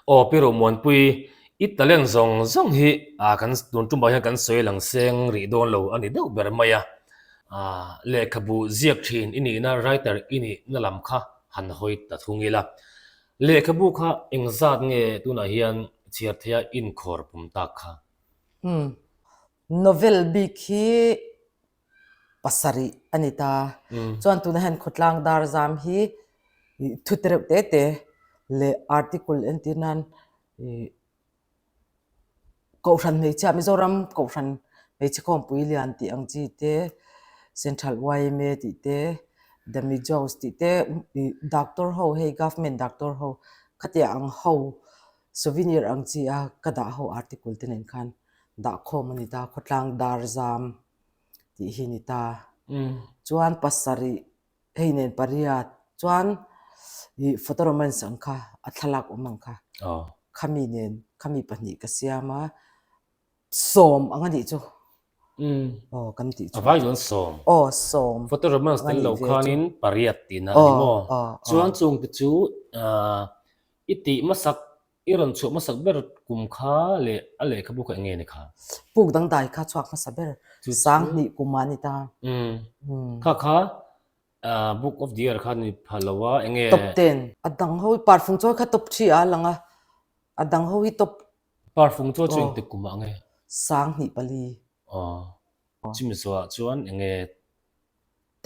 Aw Pi Romuanpui, i talent zawng zawng hi kan tun tumah hian kan sawi lang seng rih dawn lo a ni deuh ber mai a. Lehkhabu ziak thin i nihna, writer i nihna lam kha han hawi ta thung ila. Lehkhabu kha engzat nge tunah hian chhiar theia inkhawr pum tak kha? Umm. Novel bik hi pasarih a ni ta. Chuan tunah hian khawtlang dar zam hi thu te reuh te te leh article entir nan ih Kohhran hmeichhia Mizoram Kohhran hmeichhe khawmpui lian tih ang chi te Central yma tih te The Mijos tih te ih doctor ho hei government doctor ho khatiang ang ho souvenir ang chi a ka dah ho article te nen khan dah khawm a ni ta khawtlang dar zam tih hi a ni ta. Chuan pasarih hei nen pariat chuan ih photo romance ang kha a thlalak awm ang kha khami nen khami pahnih ka siam a sawm ang a nih chu aw kan tih chu a vai chuan sawm aw sawm photo romance tel lo khanin pariat tihna a ni maw chuan chung te chu i tih hmasak I rawn chhuah hmasak ber kum kha leh a lehkhabu kha eng nge ni kha? Puk dangdai kha chhuak hmasa ber Sanghnih kum ah a ni ta. Kha kha Book of the Year kha ni pha lo a, eng nge? Top ten. A dang ho hi Parfung chawi kha top thi ah a lang a, a dang ho hi top. Parfung chawi chu engtik kum ah nge? Sanghnih pali. Aw. Chumi zawhah chuan eng nge?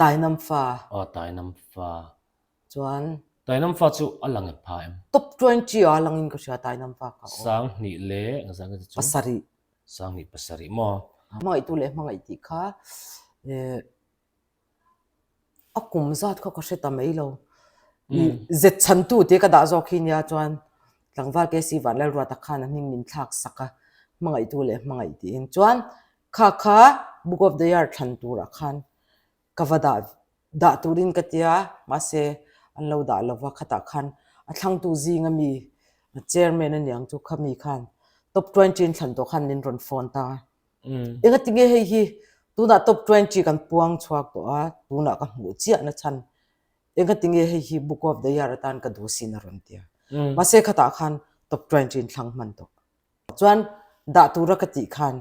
Tainam fa. Aw Tainam fa. Chuan. Tainam fa chu a lang e pha em? Top 20 a langin ka hria Tainam fa kha aw. Sanghnih leh engzah nge chu? Pasarih. Sanghnih pasarih maw? Hmangaihtu leh hmangaih tih kha eh a kum zat kha ka hre ta mai lo. Zet chhantu tih ka dah zawk hi nia chuan tlangval KC Vanlalruata khan a hming min thlak sak a hmangaihtu leh hmangaih tiin. Chuan kha kha Book of the Year thlan turah khan Ka va dah dah turin ka tia, mahse an lo dah lova khatah khan a thlangtu zinga mi chairman a niang chu kha mi khan top 20 in thlan tawh khan min rawn phone ta. Engati nge hei hi tunah top 20 kan puang chhuak tawh a, tunah ka hmuh chiah na chhan engati nge hei hi book of the year atan ka duh sin a rawn tia. Mahse khatah khan top 20 in thlang hman tawh. Chuan dah tura ka tih khan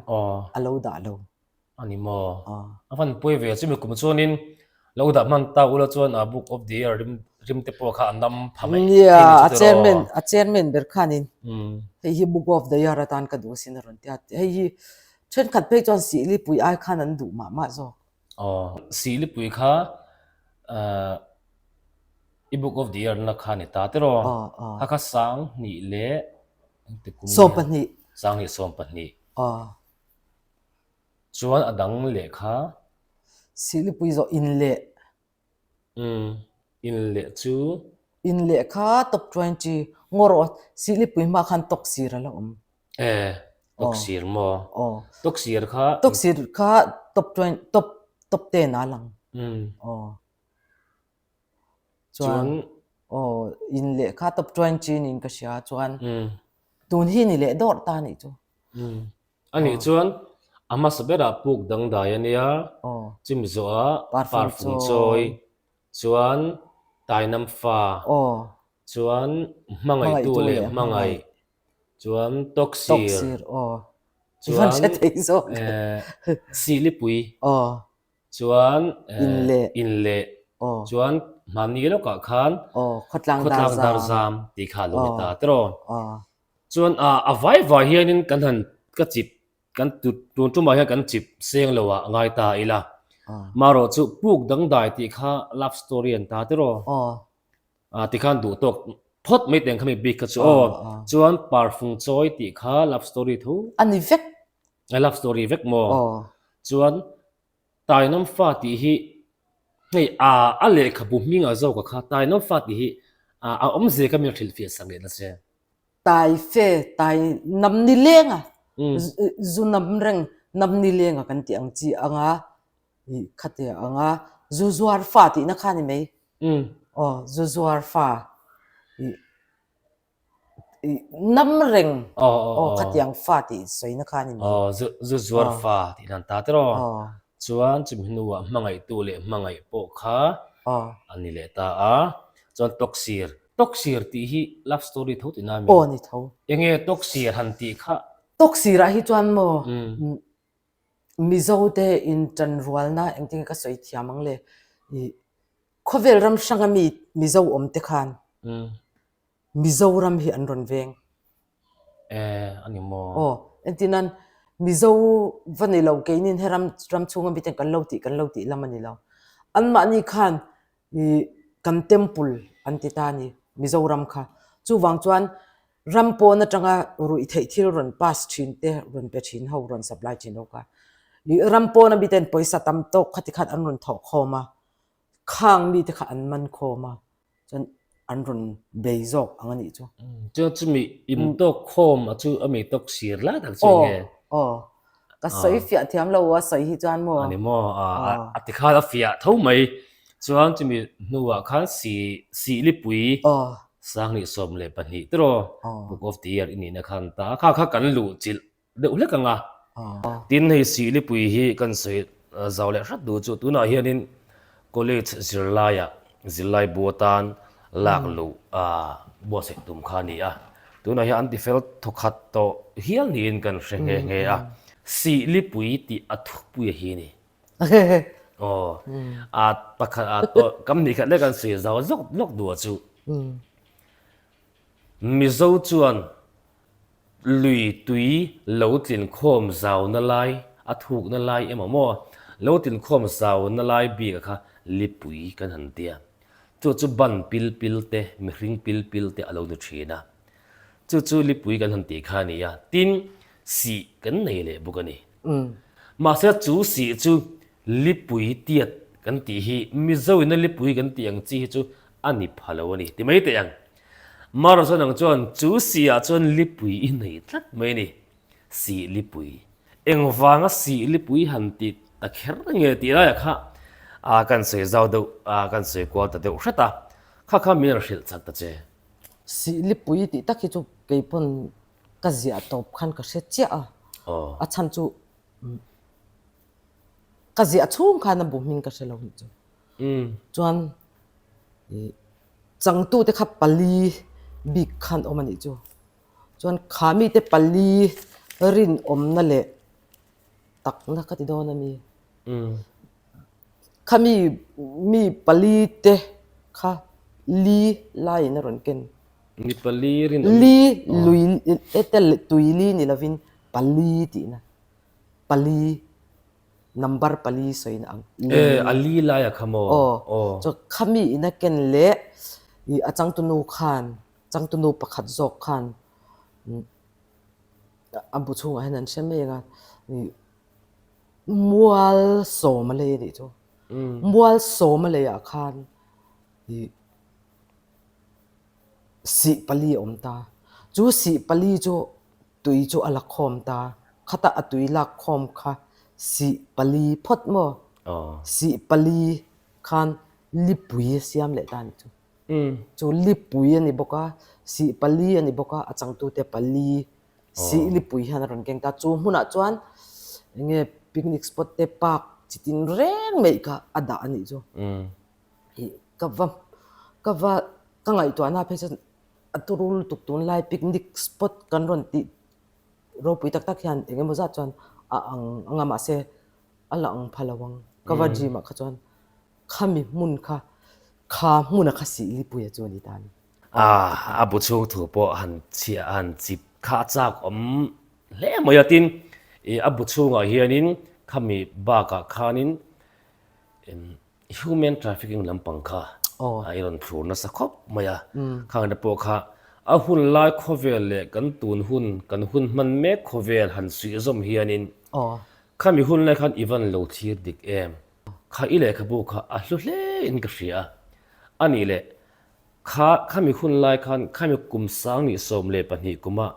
a lo dah lo. A ni maw? A van pawi ve chumi kum chuanin lo dah hman ta ula chuan a book of the year rim rim te pawh kha a nam pha mai Nia, a chairman a chairman ber khanin hei hi book of the year atan ka duh asin a rawn ti a. Hei hi thenkhat phei chuan Sihlipui ai khan an duh mah mah zawk. Aw, Sihlipui kha i book of the year na kha ni ta tiraw? Kha kha Sanghnih leh 12. Sanghnih 12. Chuan a dang leh kha. Sihlipui zawh in leh. Umm, in leh chu. In leh kha top 20 ngaw rawh Sihlipui hma khan Toksir a la awm. E, Toksir maw? Aw. Toksir kha. Toksir kha top 20 top top 10 ah a lang. Umm. Aw. Chuan aw in lehkha top 20 niin ka hria chuan tun hi ni leh dawrh ta nih chu. Anih chuan a hmasa berah puk dangdai a nia, chumi zawhah parfung chawi, chuan tainam fa, chuan hmangaihtu leh hmangaih, chuan tawksir, chuan sihlipui. Chuan in leh chuan hmanni lawkah khan khawtlang dar zam tih kha a lo ni ta tiraw. Chuan a vai vai hianin kan han ka chip kan tun tumah hian kan chip seng lo ah ngai ta ila. Marawh chu puk dangdai tih kha love story an ta tiraw. Tikhan duh tawk phawt mai teng khami bik kha chu aw. Chuan parfung chawi tih kha love story tho. A ni vek. A love story vek maw? Chuan Tainawm fa tih hi hei a a lehkhabu hming a zawk a kha Tainawm fa tih hi a awmzia kha min hrilhfiah sak leh nase. Tai fe tai nam ni leng a zu nam reng nam ni leng a kan tih ang chi anga ih khatia anga zu zuar fa tihna kha ni mai. Aw zu zuar fa ih ih nam reng aw khatiang fa tih sawina kha a ni mai. Aw zu zu zuar fa tih nan ta tiraw. Chuan chumi hnuah hmangaihtu leh hmangaih pawh kha a ni leh ta a. Chuan tawksir. Tawksir tih hi love story tho tihna a mi? Aw ni tho. Enge tawksir han tih kha? Tawksirah hi chuan maw Mizo te intanrualna engtin ka sawi thiam ang le ih khawvel ram hranga mi Mizo awm te khan Mizoram hi an rawn veng. Eh a ni maw? Aw entir nan Mizo va ni lo keinin he ram ram chhunga miten kan lo tih kan lo tih lam a ni lo. Anmahni khan ih kan temple an ti ta a ni Mizoram kha. Chuvang chuan ram pawn atanga ruih theih thil rawn pass thin te rawn pe thin ho rawn supply thin ho kha ih ram pawn ami ten pawisa tam tawk khati khan an rawn thawh khawm a khang mite kha an man khawm a chuan an rawn bei zawk ang a nih chu. Chuan chumi intawk khawm a chu a mi tawk sir lai tak chu enge? Aw aw ka sawi fiah thiam lo a sawi hi chuan maw? A ni maw a ti khan a fiah tho mai chuan chumi hnuah khan si sihlipui Sanghnih 12 tiraw Book of the Year i nihna khan ta kha kha kan luh chilh deuh hlek ang a. Tin hei Sihlipui hi kan sawi zau leh hrat duh chu tunah hianin college zirlaiah zirlai bu atan lak luh buatsaih tum kha a ni a. Tunah hian an tifel thawkhat tawh hial niin kan hre nghe nghe a. Sihlipui tih a thupui a hi a ni. Aw a pakhat a kam hnih khat lek an sawi zau zawk lawk duh a chu. Mizo chuan Lui tui lo tlin khawm zauna lai, a thukna lai emaw maw, lo tlin khawm zauna lai bik a kha lipui kan han tia. Chu chu ban pil pil te, mihring pil pil te a lo ni thin a. Chu chu lipui kan han tih kha a ni a, tin sih kan nei leh bawk a ni. Mahse chu sih chu lipui tiat kan tih hi Mizo ina lipui kan tih ang chi hi chu a ni pha lo a ni ti mai teh ang. Mara chuan ang chuan chu sih ah chuan lipui i nei tlat mai a ni. Sih lipui. Engvanga sih lipui han ti ta kher nge tih laiah kha a kan sawi zau deuh a kan sawi kual ta deuh hret a. Kha kha min rawn hrilh chak ta che. Sih lipui tih tak hi chu keipawn ka ziah tawp khan ka hre chiah a. A chhan chu ka ziah chhung khan a bu hming ka hre lo nih chu. Chuan ih Changtute kha pali bik khan awm a nih chu. Chuan kha mite pali rinawmna leh takna ka ti dawn a mi. Kha mi mi pali te kha li laiin a rawn ken. Mi pali rinawm. Li lui ete tui li ni lovin pali tihna. Pali. Number pali sawi na ang. E, a li lai a kha maw? Aw. Aw. Chu khami in a ken leh i a changtunu khan, changtunu pakhat zawk khan a bu chhungah hian an hre mai ang a, i mual sawm a lei a nih chu. Mual sawm a leiah khan i sih pali a awm ta. Chu sih pali chu Tui chu a la khawm ta. Khatah a tui lak khawm kha sih pali phawt maw? Sih pali khan lipui a siam leh ta a nih chu. Chu lipui a ni bawk a, sih pali a ni bawk a, a changtute pali sih lipui hian a rawn keng ta. Chu hmunah chuan eng nge picnic spot te park chi tin reng mai kha a dah a nih chu. Ih ka va ka va ka ngaihtuahna phei chuan A turu lutuk tunlai picnic spot kan rawn tih ropui tak tak hian eng emaw zat chuan a ang ang a mahse a la ang pha lo ang ka va dream ah kha chuan khami hmun kha kha hmun a kha sih lipuia chu a ni ta a ni. A bu chhung thu pawh han chhiah han chip kha a chak awm hle mai a tin ih a bu chhungah hianin khami bakah khanin Human trafficking lampang kha a i rawn thlur nasa khawp mai a, khang te pawh kha a hun lai khawvel leh kan tun hun, kan hun hman mek khawvel han suih zawm hianin khami hun lai khan i van lo thlir dik em? Kha i lehkhabu kha a hlu hle in ka hria a, a nih leh kha khami hun lai khan khami kum sang 12 kuma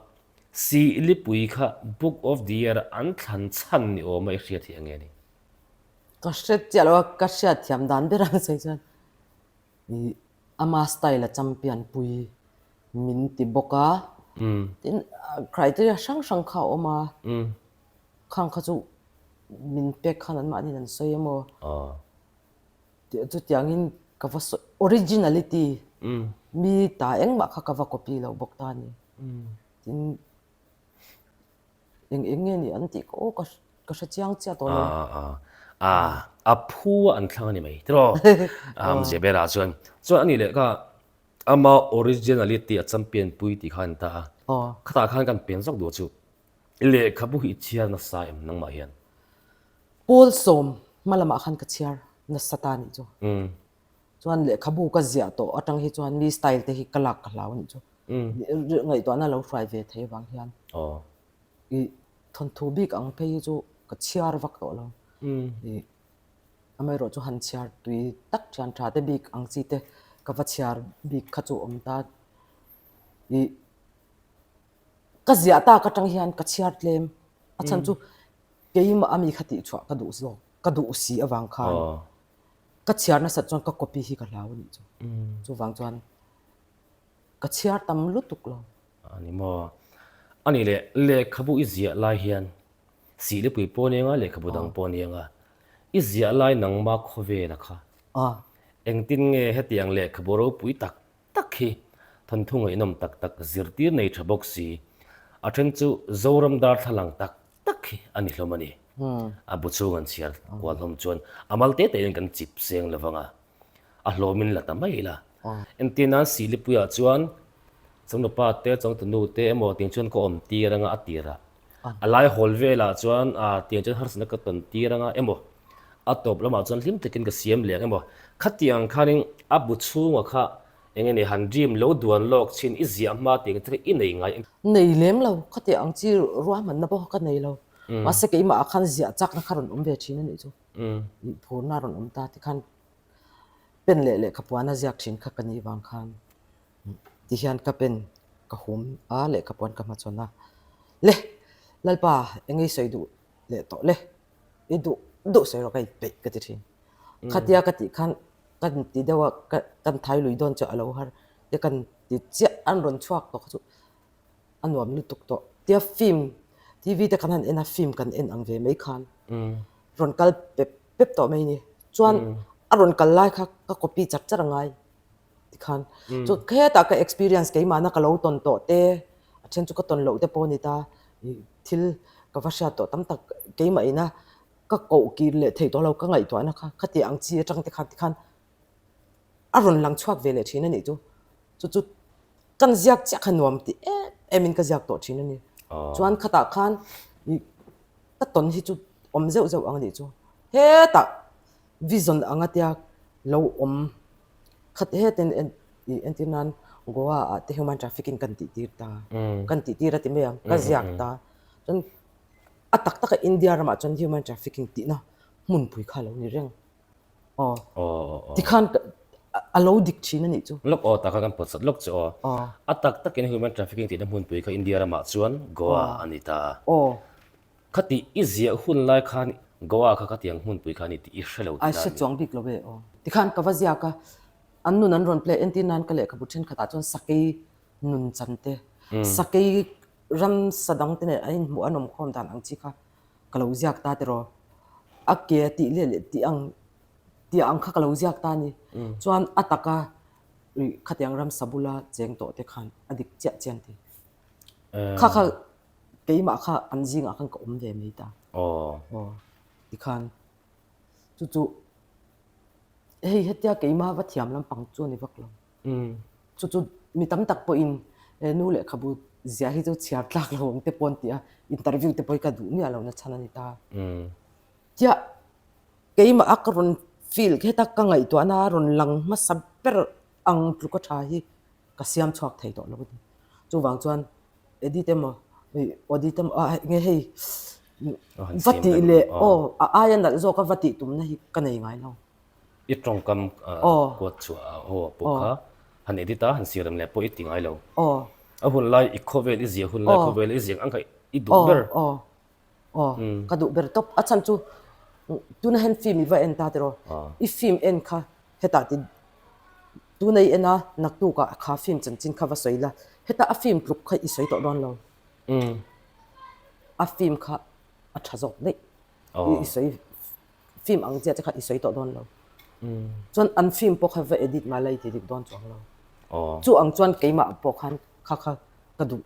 Sihlipui kha Book of the Year a an thlan chhan ni awm a i hriat hi a nge ni? Ka hre chiah lo a, ka hriat thiam dan ber ang sawi chuan ih ama style a champion pui min ti bawk a, tin criteria hrang hrang kha a awm a, khang kha chu min pek khan anmahni in an sawi emaw chutiangin ka va sawi originality. Mi ta engmah kha ka va copy lo bawk ta a ni. Tin, eng eng nge ni an tih ka aw ka ka hre chiang chiah tawh lo. A a phu a an thlang a ni mai tiraw? Amzia berah chuan. Chuan a nih leh kha ama originality a champion pui tih kha a ni ta a. Khatah khan kan pen zawk duh chu lehkhabu hi i chhiar nasa em nangmah hian? Pawl sawm hma lamah khan ka chhiar nasa ta a nih chu. Chuan lehkhabu ka ziah tawh atang hi chuan mi style te hi ka lak ka hlau a nih chu. Ngaihtuahna lo hruai ve thei avang hian i thawnthu bik ang phei hi chu ka chhiar vak tawh lo. I amaherawh chu han chhiar tui tak thian tha te bik ang chi te ka va chhiar bik kha chu awm ta. I ka ziah tak atang hian ka chhiar tlem a chhan chu keimah ami kha tih chhuah ka duh zawk ka duh si avang khan ka chhiar nasat chuan ka copy hi ka hlau a nih chu. Chuvang chuan Ka chhiar tam lutuk lo. A ni maw? A nih leh, lehkhabu i ziah lai hian Sihlipui pawh ni anga, lehkhabu dang pawh ni anga, i ziah lai nangma khawvela kha engtin nge hetiang lehkhabu ropui tak tak hi thawnthu ngaihnawm tak tak zirtir nei tha bawk si, a then chu Zoram darthlalang tak tak hi a ni hlawm a ni. A bu chhung an chhiar kual hlawm chuan a mal te tein kan chip seng lo vang a. A hlawmin la ta mai ila. Entir nan Silipuiah chuan changnupa te changtunu te emaw tiang chuan ka awm tir anga a tir a. A lai hawl velah chuan tiang chuan harsatna ka tawn tir anga emaw a tawp lamah chuan hlim takin ka siam leh ang emaw khatiang khanin a bu chhunga kha eng nge ni han dream lo duan lawk chin i ziah hma tiang te kha i nei ngai. Nei lem lo, khatiang ang chi ruahmanna pawh ka nei lo. Mahse keimah ah khan ziah chakna kha rawn awm ve thin a nih chu. Phurna a rawn awm ta tikhan pen leh lehkha puan a ziak thin kha ka nih vang khan tihian ka pen ka hum a lehkha puan ka hmachhawn a le Lalpa eng i sawi duh leh tawh le i duh duh sawi rawh ka inpeih ka ti thin khatia ka tih khan kan ti deuh a kan thai lui dawn chu a lo har te kan ti chiah an rawn chhuak tawh kha chu a nuam lutuk tawh. Tia film TV te kan han en a film kan en ang ve mai khan rawn kal pep pep tawh mai ni. Chuan a rawn kal lai kha ka copy char char a ngai tikhan. Chu hetah ka experience keimahna ka lo tawn tawh te a then chu ka tawn loh te pawh a ni ta thil ka va hriat tawh tam tak keimah ina ka koh kir leh theih tawh lo ka ngaihtuahna kha khati ang chi atang te khan tikhan a rawn lang chhuak ve leh thin a nih chu. Chu chu kan ziak chiah kha nuam tih em em in ka ziak tawh thin a ni. Chuan khatah khan ka tawn hi chu awm zeuh zeuh ang a nih chu. Hetah vision anga tia lo awm khat hetin entir nan Goa ah te human trafficking kan tih tir ta kan tih tir a ti mai ang ka ziak ta. Chuan a tak taka India ramah chuan human trafficking tihna hmunpui kha a lo ni reng. Aw. Tikhan a lo dik thin a nih chu. Lawk aw tak kha kan pawt sat lawk che aw. A tak takin human trafficking tihna hmunpui kha India ramah chuan Goa a ni ta a. Khati i ziah hun lai khan Goa kha khatiang hmunpui kha a ni tih i hre lo tih lai a ni. A hre chuang bik lo e aw. Tikhan ka va ziak a, an nun an rawn play entir nan ka lehkhabu thenkhatah chuan sakei nun chan te, sakei ramsa dang te nen an inhmuh an awmkhawm dan ang chi kha ka lo ziak ta tiraw a ke a tih leh leh tih ang tih ang kha ka lo ziak ta a ni chuan a taka ih khatiang ramsa bula cheng tawh te khan a dik chiah chiah an ti kha kha keimah kha an zingah khan ka awm ve mai ta aw tikhan chu chu hei hetia keimah va thiam lampang chu a ni vak lo. Chu chu mi tam tak pawhin he nu lehkhabu zia hi chu chhiar tlak lo ang te pawh an ti a, interview te pawh hi ka duh miah lo na chhan a ni ta. Chiah keimah a ka rawn feel heta ka ngaihtuahna a rawn lang hmasa ber ang tluka tha hi ka siam chhuak thei tawh lo a ni. Chuvang chuan edit emaw audit emaw ah nge hei va tih leh aw a aia nalh zawka va tih tumna hi ka nei ngai lo. I tawngkam kuat chhuah a haw pawh kha han edit a, han siam leh pawh i ti ngai lo. A hun lai i khawvel i ziah hun lai khawvel i ziak ang kha i duh ber. Aw, ka duh ber tawp. A chhan chu tuna hian film i va en ta tiraw? I film en kha hetah ti tuna i en a, naktukah kha film chanchin kha va sawi la, hetah a film tluk kha i sawi tawh dawn lo. A film kha a tha zawk daih. I sawi film ang chiah che kha i sawi tawh dawn lo. Chuan an film pawh kha va edit mah la i ti dik dawn chuang lo. Chu ang chuan keimah pawh khan kha kha ka duh.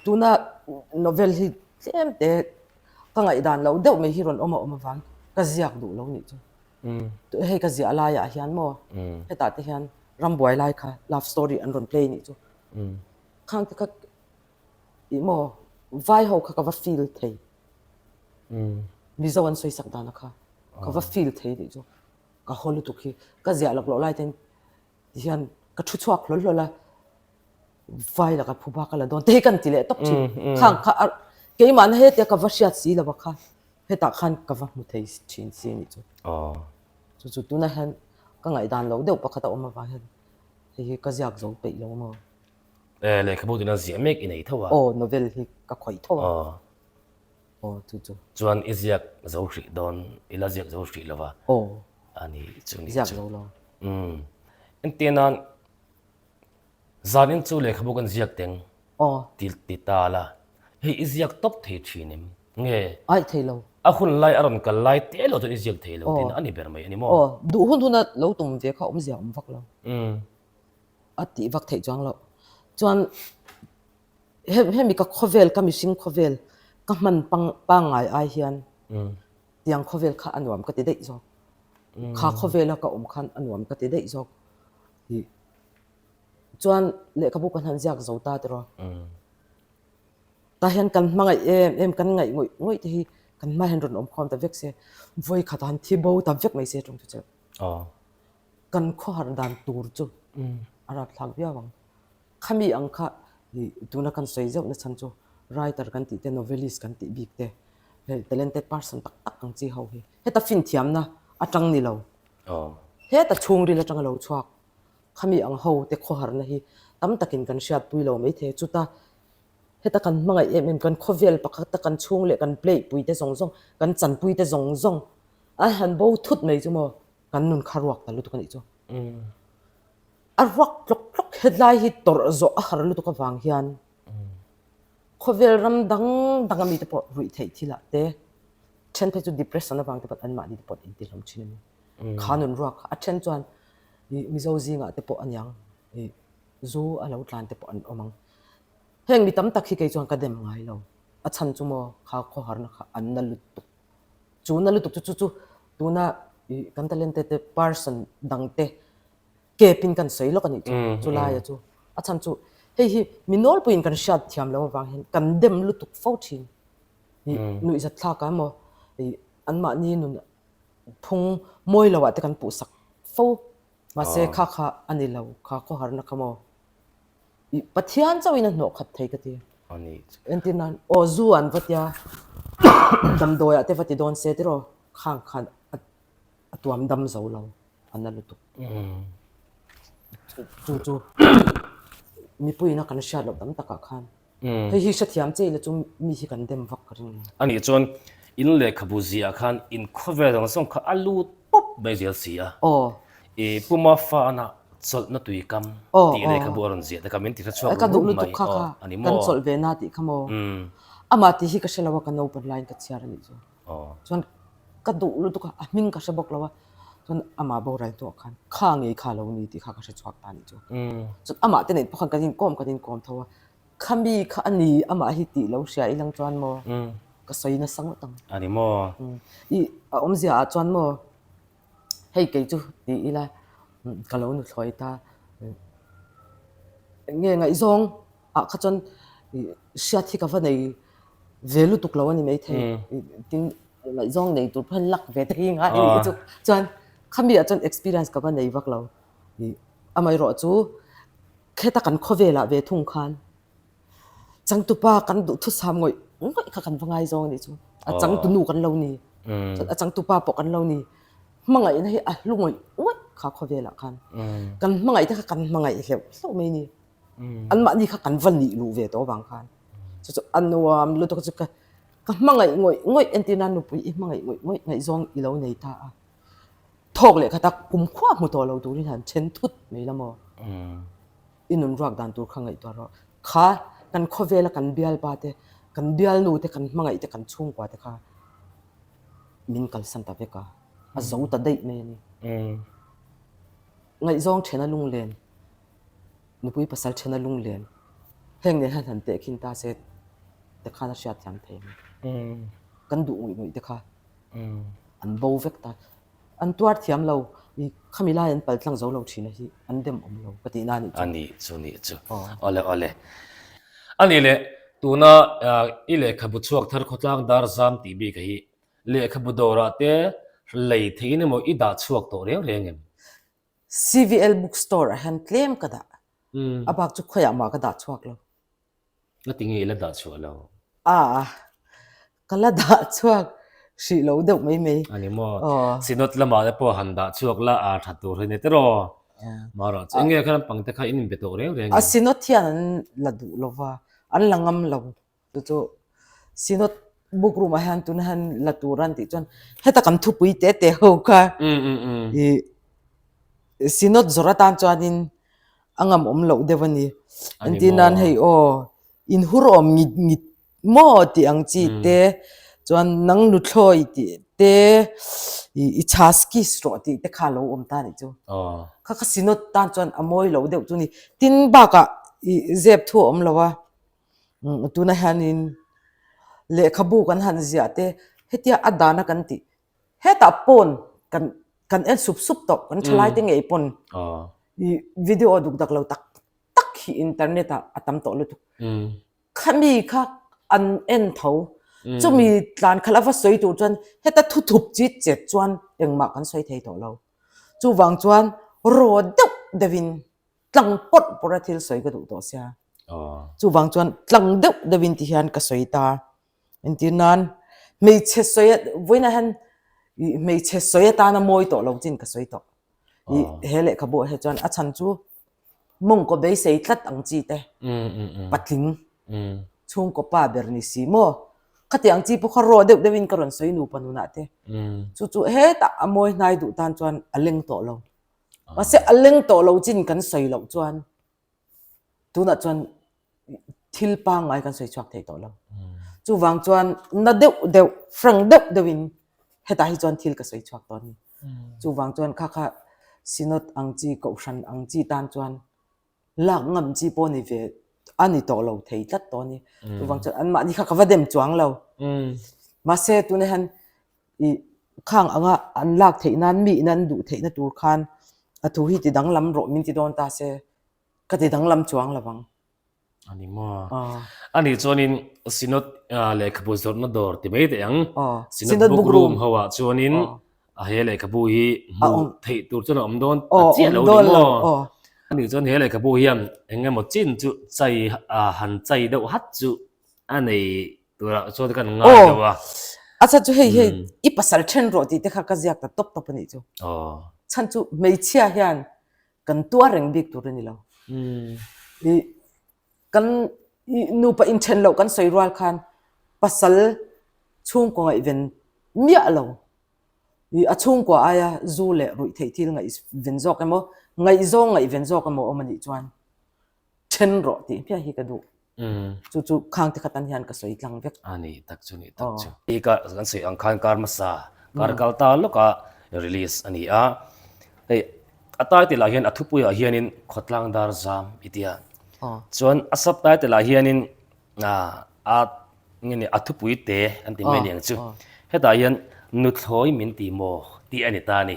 Tuna novel hi tlem te ka ngaihdan loh deuh mai hi rawn awm a awm avang ka ziak duh lo nih chu. Hei ka ziah laiah hian maw hetah te hian rambuai lai kha love story an rawn play nih chu. Khang te kha ih maw vai ho kha ka va feel thei. Mizo an sawi sak dan a kha ka va feel thei nih chu. Ka haw lutuk hi ka ziah lawk loh lai ten Tihian ka thu chhuak hlawl hlawl a, vai laka phu bak a la dawn te hi kan ti leh tawp thin. Khang kha a keimahna hetia ka va hriat si lo a kha hetah khan ka va hmu thei thin si a nih chu. Chu chu tunah hian ka ngaihdan lo deuh pakhat a awm avang hian hei hi ka ziak zo peih lo maw. Lehkhabu tuna ziah mek i nei tho a. Aw novel hi ka khawih tho a. Aw chu chu. Chuan i ziak zo hrih dawn, i la ziak zo hrih lo va. Aw. A ni chu ni chu. Ziak zo lo. Umm. Entir nan zanin chu lehkhabu kan ziak teng. Aw. Ti ti ta la. Hei i ziak tawp thei thin em? Nge? Aih thei lo. A hun lai a rawn kal lai te lo chuan i ziak thei lo tihna a ni ber mai a ni maw? Aw. Duh hun huna lo tum ve kha awmzia awm vak lo. Umm. A tih vak theih chuang loh. Chuan Hemi ka khawvel, ka mihring khawvel ka hman pangngai ai hian tiang khawvel kha a nuam ka ti daih zawk. Kha khawvela ka awm khan a nuam ka ti daih zawk. Chuan lehkhabu kan han ziak zo ta tiraw. Tah hian kan hmangaih em em, kan ngaih ngawih ngawih te hi kan hma hian rawn awm khawm ta vek se, vawi khat han thi bo ta vek mai se tawng chu che. Kan khawhar dan tur chu a rapthlak viau ang. Khami ang kha tuna kan sawi zeuh na chhan chu writer kan tih te, novelist kan tih bik te, hei talented person tak tak ang chi ho hi heta finthiamna atang ni lo, heta chhungril atanga lo chhuak khami ang ho te khawharna hi tam takin kan hriatpui lo maithei. Chuta heta kan hmangaih em em kan khawvel pakhat a kan chhung leh kan play pui te zawng zawng, kan chanpui te zawng zawng an han bo thut mai chu maw kan nun kha ruak ta lutuk a nih chu. A ruak tlawk tlawk hetlai hi tawrh zawh a har lutuk avang hian khawvel ram dang dang ami te pawh ruih theih thil ah te then phei chu depression avang te pawh anmahni te pawh an inti hlawm thin a ni. Kha nun ruak kha a then chuan ih Mizo zingah te pawh aniang ih zu a lo tlan te pawh an awm ang. Heng mi tam tak hi kei chuan ka dem ngai lo. A chhan chu maw kha khawharna kha an na lutuk. Chu na lutuk chu chu chu tuna ih kan talented te person dang te kep in kan sawi lawk a nih chu chu laia chu a chhan chu hei hi mi nawlpuiin kan hriat thiam lo avang hian kan dem lutuk fo thin ih nuihzat thlak ah emaw ih anmahni nun phung mawi lo ah te kan puh sak fo mahse kha kha a ni lo kha khawharna kha maw ih Pathian chauhin a hnawh khat thei ka ti entir nan aw zu an va tia damdawi ah te va ti dawn se tiraw khang khan a tuam dam zo lo. a na lutuk. Chu chu mipuiin a kan hriat loh tam takah khan hei hi hrethiam che ila chu mi hi kan dem vak ka ring lo. A nih chuan in lehkhabu ziah khan in khawvel zawng zawng kha a lut pawp mai zel si a. Aw. I Puma Fana chawlhna tui kam tih lehkhabu a rawn ziah te kha min ti hre chhuak Ka duh lutuk kha kha kan chawlh ve na tih kha maw. Amah tih hi ka hre lo a ka naupan laiin ka chhiar a nih chu. Chuan ka duh lutuk a, a hming ka hre bawk lo a, chuan amah boral hnuah khan kha ngei kha lo ni tih kha ka hre chhuak ta a nih chu. Chuan amah te nen pawh khan kan inkawm kan inkawm tho a, kha mi kha a ni amah hi tih lo hria ilang chuan maw ka sawi nasa ngawt ang. A ni maw? I a awmzia ah chuan maw hei kei chu ti ila ka lo nuthlawi ta nge ngaihzawng ah kha chuan hriat hi ka va nei ve lutuk lo a ni maithei tin ngaihzawng nei tur pawh hian luck ve te hi ngai a nih chu chuan khami ah chuan experience ka va nei vak lo amaherawh chu kheta kan khawvel ah ve thung khan changtupa kan duhthusam ngawih ngawih kha kan va ngaizawng a nih chu a changtunu kan lo ni chuan a changtupa pawh kan lo ni hmangaihna hi a hlu ngawih ngawih kha khawvel ah khan kan hmangaih te kha kan hmangaih hleuh hleuh mai a ni. Anmahni kha kan va nih luh ve tawh avang khan chu chu a nuam lutuk chu ka ka hmangaih ngawih ngawih entir nan nupui i hmangaih ngawih ngawih ngaihzawng i lo nei ta a thawk leh kha tak kum khuah hmu tawh lo turin han then thut mai la maw i nun ruak dan tur kha ngaihtuah rawh kha kan khawvela kan bialpa te kan bialnu te kan hmangaih te kan chhungkua te kha min kalsan ta vek a a zo ta daih mai a ni ngaihzawng thena lunglen. Nupui pasal thena lunglen heng nen hian han tehkhin ta se te khan a hriat thiam thei ang. Kan duh ngawih ngawih te kha an bo vek ta. An tuar thiam lo, khami lai an pal tlang zo lo thin a hi an dem awm lo ka tihna a nih chu. A nih chu nih chu. Awle awle. A nih leh tuna i lehkhabu chhuak thar khawtlang dar zam tih bik a hi lehkhabu dawrah te lei theihin emaw i dah chhuak tawh reng reng em? CVL book store ah hian tlem ka dah. A bak chu khawiah mah ka dah chhuak lo. Nga tinge i la dah chhuah lo? A, ka la dah chhuak hrih lo deuh mai mai. A ni maw? Synod lamah te pawh han dah chhuak la a tha tur hi ni tiraw? Marawh chu enge kha lampang te kha in inbe tawh reng reng em? A Synod hian an la duh lo va, an la ngam lo. Chu chu Synod book room ah hian tunah hian la tur an tih chuan heta kan thupui te te ho kha i Synod zawrh atan chuanin a ngam awm loh deuh a ni. Engtin nan hei aw inhur awm ngit ngit maw tih ang chi te chuan nang nuthlawi tih te i chhas kiss rawh tih te kha a lo awm ta a nih chu. Kha kha Synod tan chuan a mawi lo deuh chu a ni. Tin bakah i zep thu a awm lo a. Tunah hianin lehkhabu kan han ziah te hetia a dana kan tih hetah pawn kan kan en sup sup tawh kan thalai te ngei pawn i video duk dak lo tak tak hi internet ah a tam tawh lutuk khami kha an en tho chumi tlan khalh a va sawi tur chuan heta thu thup chi chet chuan engmah kan sawi thei tawh lo chuvang chuan raw deuh deuhin tlang pawrh pawrh a thil sawi ka duh tawh sia. Chuvang chuan tlang deuh deuhin ti hian ka sawi ta. Entir nan hmeichhe sawi vawiinah hian hmeichhe sawi atana mawi tawh lo chin ka sawi tawh. I he lehkhabu ah hi chuan a chhan chu mawngkaw beisei tlat ang chi te patling chhungkaw pa ber ni si maw khatiang chi pawh kha raw deuh deuhin ka rawn sawi nupa nunah te chu chu hetah a mawi hnai duh tan chuan a leng tawh lo. Mahse a leng tawh lo chin kan sawi loh chuan tunah chuan thil pangngai kan sawi chhuak thei tawh lo. Chuvang chuan na deuh deuh, frank deuh deuhin hetah hi chuan thil ka sawi chhuak tawh a ni. Chuvang chuan kha kha Synod ang chi, Kohhran ang chi tan chuan lak ngam chi pawh ni ve a ni tawh lo thei tlat tawh a ni. Chuvang chuan anmahni kha ka va dem chuang lo. Mahse tunah hian I khang anga an lak theih nan mi in an duh theihna tur khan a thu hi ti danglam rawh min ti dawn ta se ka ti danglam chuang lo ang. A ni maw? A nih chuanin Synod lehkhabu zawrhna dawr ti mai teh ang. Synod book room ho ah chuanin a he lehkhabu hi hmuh theih tur chuan a awm dawn ta chiah lo ni maw? A nih chuan he lehkhabu hian eng emaw chin chu chai han chai deuh hat chu a nei Turah chuan kan ngai deuh a. A chhan chu hei hei i pasal then rawh tih te kha ka ziak ta tawp tawp a nih chu. Chhan chu hmeichhia hian kan tuar reng bik tur a ni lo. I kan i nupa inthen loh kan sawi rual khan pasal chhungkaw ngaihven miah lo. I a chhungkua aia zu leh ruih theih thil ngaihven zawk emaw ngaihzawng ngaihven zawk emaw awm a nih chuan then rawh tih hmiah hi ka duh. Chu chu khang te khat an hian ka sawi tlang vek. A ni tak chu ni tak chu. I ka kan sawi ang khan kar hmasa kar kal ta lawka release a ni a. Hei a title ah hian a thupuiah hianin Khawtlang Dar Zam i tia. Chuan a subtitle ah hianin a nge ni a thupui te an ti mai niang chu. Hetah hian Nuthlawi min ti maw tih a ni ta a ni.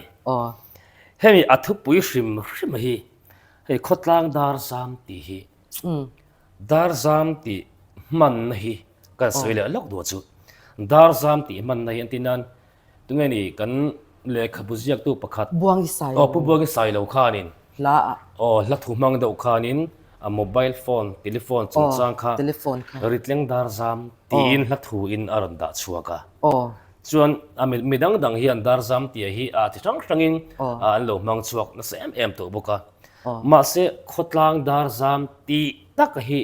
Hemi a thupui hrim hrim hi hei Khawtlang Dar Zam tih hi Darzam tih hmanna hi kan sawi leh lawk duh chu. Darzam tih hmanna hi entir nan tunge ni kan lehkhabu ziaktu pakhat Buangi Sailo aw Pu Buangi Sailo khanin hla ah aw hla thu hmang deuh khanin a mobile phone telephone chungchang kha telephone kha Ritleng Darzam tiin hla thu in a rawn dah chhuak a. Aw Chuan a mi dang dang hian Darzam tih hi a chi hrang hrangin an lo hmang chhuak nasa em em tawh bawk a. Mahse, khawtlang dar zam tih tak hi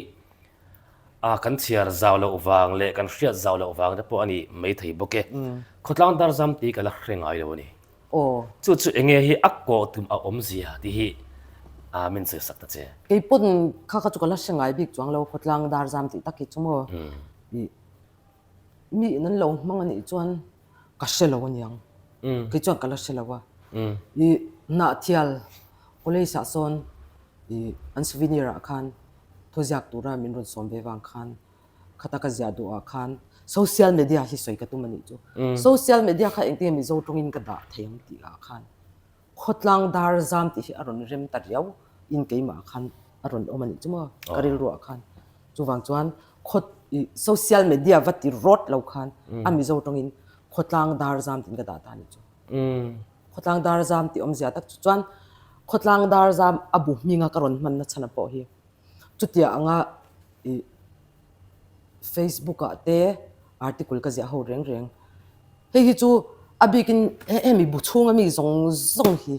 a kan chhiar zau loh vang leh kan hriat zau loh vang te pawh a ni maithei bawk e. Khawtlang dar zam tih ka la hre ngai lo a ni. Chu chu enge hi a kawh tum a awmzia tih hi a min sawi sak ta che. Kei pawn kha kha chu ka la hre ngai bik chuang lo, khawtlang dar zam tih tak hi chu maw mi in an lo hmang a nih chuan ka hre lo aniang. Kei chuan ka la hre lo a. I Hnahthial college ah sawn. I an souvenir ah khan thuziak tura min rawn sawm ve vang khan khata ka ziah duh ah khan social media hi sawi ka tum a nih chu. Social media kha engtin nge Mizo tawngin ka dah thei ang tih ah khan khawtlang dar zam tih hi a rawn rem ta riau in keimah ah khan a rawn awm a nih chu maw ka rilru ah khan. Chuvang chuan khaw i social media va ti rawt lo khan a Mizo tawngin khawtlang dar zam tiin ka dah ta a nih chu. Khawtlang dar zam tih awmzia tak chu chuan khawtlang dar zam a bu hminga ka rawn hmanna chhan a pawh hi chutia anga ih Facebook ah te article ka ziah ho reng reng hei hi chu a bikin hemi bu chhunga mi zawng zawng hi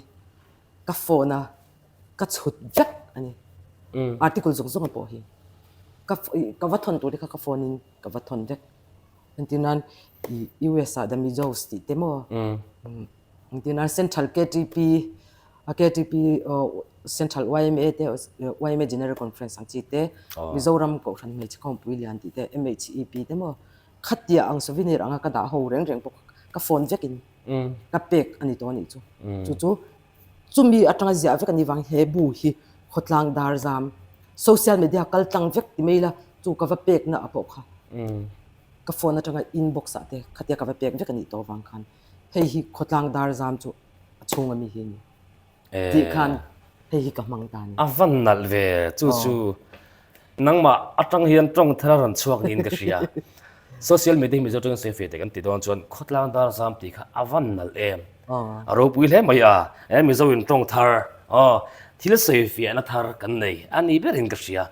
ka phone a ka chhut vek a ni article zawng zawng a pawh hi ka ka va thawn tur te kha ka phone in ka va thawn vek. Entir nan i US ah The Mizos tih te maw entir nan Central KTP a KTP Central YMA te YMA General Conference ang chi te Mizoram Kohhran Hmeichhe Khawmpui Lian tih te MHEP te maw khatia ang souvenir anga ka dah ho reng reng bawk ka phone vekin ka pek a ni tawh a nih chu chu chu chumi atanga ziah vek a nih vang he bu hi khawtlang dar zam social media kal tlang vek ti mai ila chu ka va pek na a pawh kha ka phone atanga inbox ah te khatia ka va pek vek a nih tawh vang khan hei hi khawtlang dar zam chu a chhung ami hi a ni tih khan hei hi ka hmang ta a ni. A van nalh ve chu chu Nangmah atang hian tawng thar a rawn chhuak niin ka hria. Social media hi Mizo tawngin sawi fe teh kan ti dawn chuan khawtlang dar zam tih kha a van nalh em. A ropui hle mai a, he Mizo in tawng thar aw thil sawi fiahna thar kan nei a ni berin ka hria.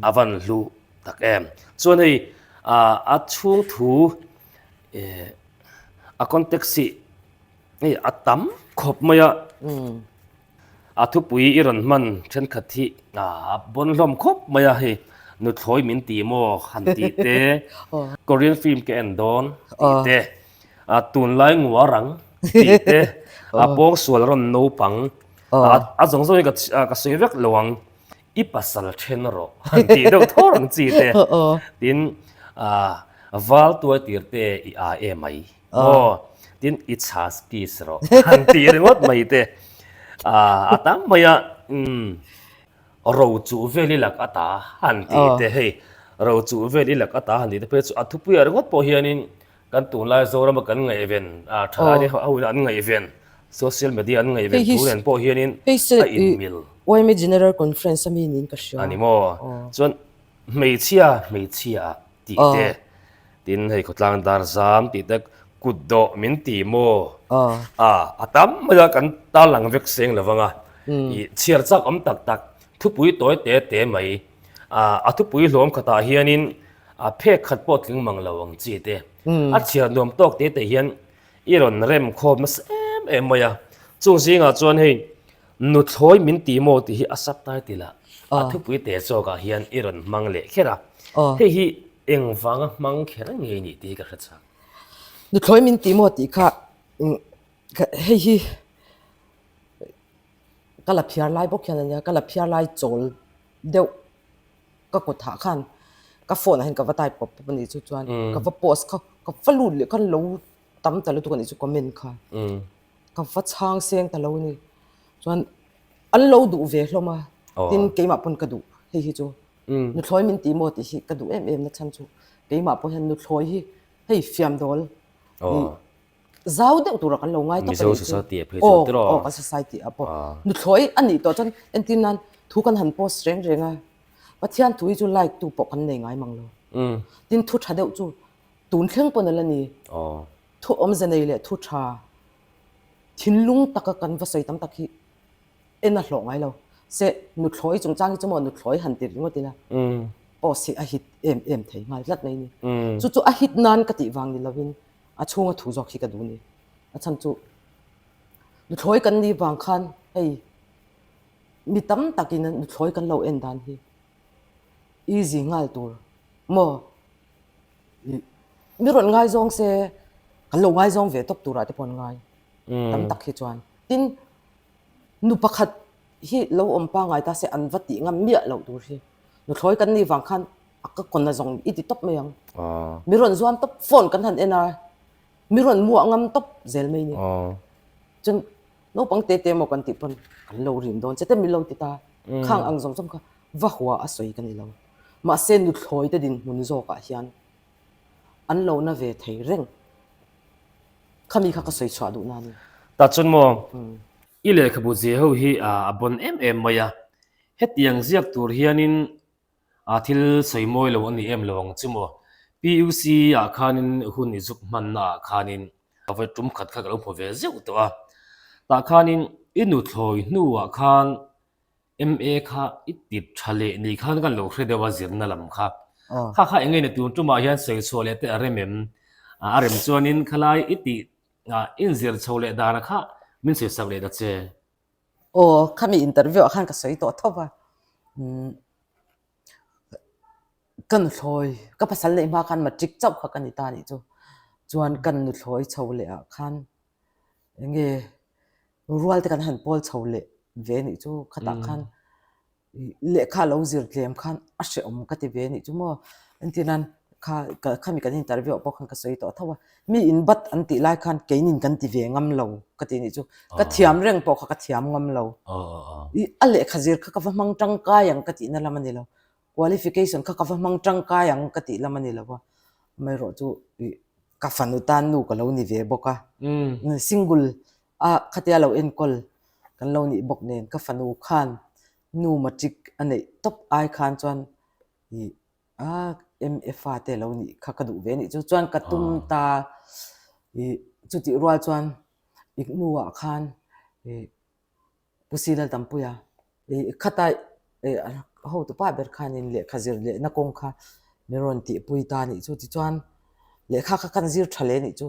A van hlu tak em. Chuan hei a chhung thu a context hi hei a tam khawp mai a. A thupui i rawn hman thenkhat hi a bawn hlawm khawp mai a, hei nuthlawi min ti maw han tih te, Korean film ka en dawn tih te, a tunlai ngua rang tih te, a pawngsual rawn naupang, a zawng zawng hi ka sawi vek lo ang, i pasal then rawh han tih deuh thawr ang chi te, tin val tuai tir te i a e mai. Aw, tin i chhas kiss rawh han tih ringawt mai te a tam mai a, umm ro chuh vel i lak ata han tih te hei ro chuh vel i lak ata han tih te phei chu a thupuiah ringawt pawh hianin kan tunlai Zorama kan ngaihven a thalai te ho ina an ngaihven social media an ngaihven thu nen pawh hianin a inmil. Yma General Conference a mi niin ka hria. A ni maw? Chuan hmeichhia hmeichhia ah tih te Tin, hei khawtlang dar zam tih te kut dawh min ti maw? A, a tam mai a, kan tarlang vek seng lo vang a. I chhiar chak awm tak tak, thupui tawi te te mai. A, a thupui hlawm khatah hianin a phek khat pawh tling mang lo ang chi te. A chhiar nuam tawk te te hian i rawn rem khawp nasa em em mai a. Chung zingah chuan hei Nuthlawi min ti maw tih hi a subtitle ah a thupui te zawkah hian i rawn hmang leh kher a. Hei hi engvanga hmang kher ngei nih tih hi ka hre chak. Nuthlawi min ti maw tih kha hei hi ka la phiar lai bawk hian a nia, ka la phiar lai chawl deuh ka kut hah khan ka phone ah hian ka va type pawp pawp a nih chu chuan ka va post kha ka va lut leh khan lo tam ta lutuk a nih chu comment kha. Ka va chhang seng ta lo a ni. Chuan an lo duh ve hlawm a, tin keimah pawn ka duh hei hi chu. Nuthlawi min ti maw tih hi ka duh em em na chhan chu keimah pawh hian nuthlawi hi hei fiam dawl zau deuh tura kan lo ngai tawp a nih chu. Aw aw kan society ah pawh nuthlawi a nih tawh chuan entir nan thu kan han post reng reng a, Pathian thu hi chu like tu pawh kan nei ngai mang lo. Tin thu tha deuh chu tun thleng pawn a la ni. Thu awmze nei leh thu tha thinlung taka kan va sawi tam tak hi en a hlawh ngai lo. Se nuthlawi chungchang hi chu maw nuthlawi han ti ringawt ila post hi a hit em em thei nghal tlat mai ni. Chu chu a hit nan ka tih vang ni lovin a chhunga thu zawk hi ka duh ni. A chhan chu nuthlawi kan nih vang khan hei mi tam takin nuthlawi kan lo en dan hi easy nghal tur maw. Mi rawn ngaizawng se kan lo ngaizawng ve tawp turah te pawh an ngai tam tak hi chuan tin nu pakhat hi lo awm pangngai ta se an va tih ngam miah loh tur hi nuthlawi kan nih vang khan a ka kawn a zawng i ti tawp mai ang mi rawn zuam tawp phone kan han en a mi rawn muah ngam tawp zel mai ni chuan naupang te te emaw kan tih pawn kan lo rim dawn che te min lo ti ta. Khang ang zawng zawng kha va hua a sawi ka ni lo. Mahse nuthlawi te dinhmun zawkah hian an lo na ve thei reng. Khami kha ka sawi chhuah duhna a ni. Tah chuan maw i lehkhabu zia ho hi a bon em em mai a, hetiang ziak tur hianin A thil sawi mawi lo a ni em lo ang chu maw? PUC ah khanin hun i zuk hmanna ah khanin a vawi tum khat kha ka lo hmu ve zeuh tawh a. Tah khanin i nuthlawi hnuah khan MA kha i tip tha leh ni khan kan lo hre deuh a zirna lam kha. Kha kha eng nge ni tun tumah hian sawi chhuah leh te a rem em? A rem chuanin khalai i tih inzir chho leh dana kha min sawi sak leh ta che. Aw, khami interview ah khan ka sawi tawh tho va. Umm ka nuthlawi, ka pasal neih hma khan matric chauh kha ka ni ta nih chu. Chuan ka nuthlawi chho leh ah khan enge rual te kan han pawl chho leh ve nih chu khatah khan lehkha lo zir tlem khan a hrehawm ka ti ve anih chu maw entir nan kha khami kan interview ah pawh khan ka sawi tawh tho a mi in bat an tih lai khan keinin kan ti ve ngam lo ka ti anih chu ka thiam reng pawh kha ka thiam ngam lo ih a lehkha zir kha ka va hmang tangkai ang ka tihna lam a ni lo qualification kha ka va hmang tangkai ang ka tih lam a ni lo a amaherawhchu ih ka fanu tan nu ka lo ni ve bawk a single a khatia lo enkawl kan lo nih bawk nen ka fanu khan nu matric a neih tawp ai khan chuan ih a MA fa te lo nih kha ka duh ve anih chu chuan ka tum ta ih chutih rual chuan ik hnuah khan ih Pu Sila Tampuia ih khata ih hotu pa ber khanin lehkha zir lehna kawng kha min rawn tihpui ta anih chu tichuan lehkha kha kan zir tha leh anih chu.